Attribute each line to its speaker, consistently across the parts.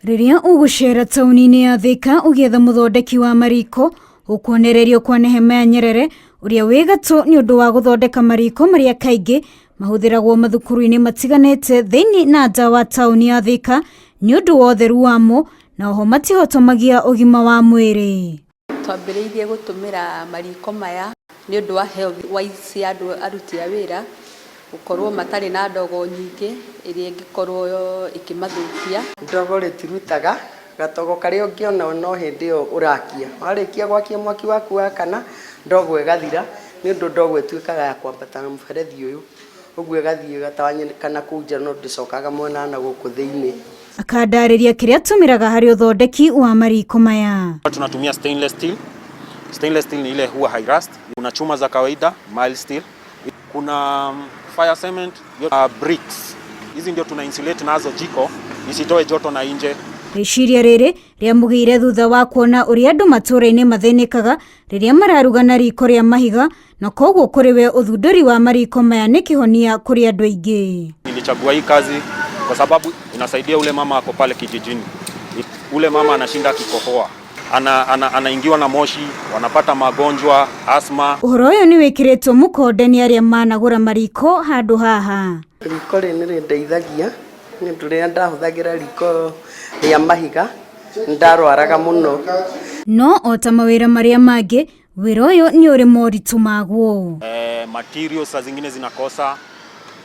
Speaker 1: Rĩrĩa ũgũcera taũni-inĩ ya Thika ũgĩetha mũthondeki wa mariko, ũkuonererio kwa Nehemiah Nyerere ũrĩa wĩ gatũ nĩ ũndũ wa gũthondeka mariko marĩa kaingĩ mahũthĩragwo mathukuru-inĩ matiganĩte thĩinĩ na nja wa taũni ya Thika nĩ ũndũ wa ũtheru wamo na oho matihotomagia ũgima wa mwĩrĩ.
Speaker 2: Twambĩrĩirie gũtũmĩra mariko maya nĩ ũndũ wa health wise ya andũ aruti a wĩra gũkorwo matarĩ na ndogo nyingĩ ĩrĩa ĩngĩkorwo ĩkĩmathũkia.
Speaker 3: Ndogo rĩtirutaga gatogo karĩa ũngĩona no hĩndĩ ĩyo ũrakia. Warĩkia gwakia mwaki waku wakana, ndogo ĩgathira nĩ ũndũ ndogo ĩtuĩkaga ya kwambata na mũberethi ũyũ, ũguo ĩgathiĩ ĩgatawanyĩka kũu nja no ndĩcokaga mwena wa na gũkũ thĩinĩ.
Speaker 1: Akandarĩria kĩrĩa atũmĩraga harĩ ũthondeki wa mariko maya.
Speaker 4: Tunatumia stainless steel. Stainless steel ni ile huwa high rust. Kuna chuma za kawaida, mild steel. Kuna fire cement, bricks. Hizi ndio tuna insulate nazo jiko isitoe joto na nje.
Speaker 1: Rĩciria rĩrĩ rĩamũgĩire thutha wa kuona ũrĩa andũ matũũra-inĩ mathĩnĩkaga rĩrĩa mararuga na riko rĩa mahiga na koguo kũrĩ we ũthundũri wa mariko maya nĩ kĩhonia kũrĩ andũ aingĩ.
Speaker 4: Nilichagua hii kazi kwa sababu inasaidia ule mama ako pale kijijini. Ule mama anashinda akikohoa, anaingiwa na moshi, wanapata magonjwa asthma.
Speaker 1: Ũhoro ũyũ nĩ wĩkĩrĩtwo mũkonde nĩ arĩa managũra mariko handũ haha.
Speaker 3: Riko rĩ nĩ rĩndeithagia nĩ ũndũ rĩrĩa ndahũthagĩra riko rĩa mahiga nĩ ndarwaraga mũno.
Speaker 1: No o ta mawĩra marĩa mangĩ, wĩra ũyũ nĩ ũrĩ moritũ maguo.
Speaker 4: Materials saa zingine zinakosa,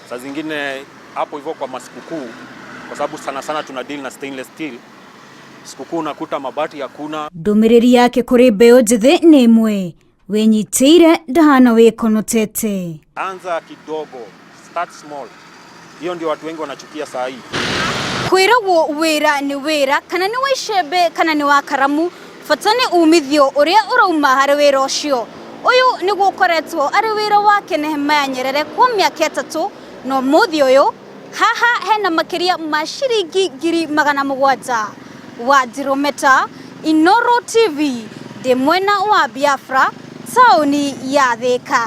Speaker 4: saa zingine hapo hivyo kwa masikukuu, kwa sababu sana sana tuna deal na stainless steel. Sikukuu unakuta mabati hakuna.
Speaker 1: Ndũmĩrĩri yake kũrĩ mbeũ njĩthĩ nĩ ĩmwe, wĩnyitĩire ndahana wĩkonotete.
Speaker 4: Anza kidogo, start small. Hiyo ndio watu wengi wanachukia saa hii.
Speaker 1: Kwĩragwo wĩra nĩ wĩra, kana nĩ wa icembe kana nĩ wa karamu, bata nĩ umithio ũrĩa ũrauma harĩ wĩra ũcio. Ũyũ nĩguo ũkoretwo arĩ wĩra wake Nehemiah Nyerere kwa mĩaka 3 na ũmũthĩ ũyũ haha hena makĩria ma ciringi 700,000. Wanjirũ Meta, Inooro TV, ndĩ mwena wa Biafra, taũni ya Thika.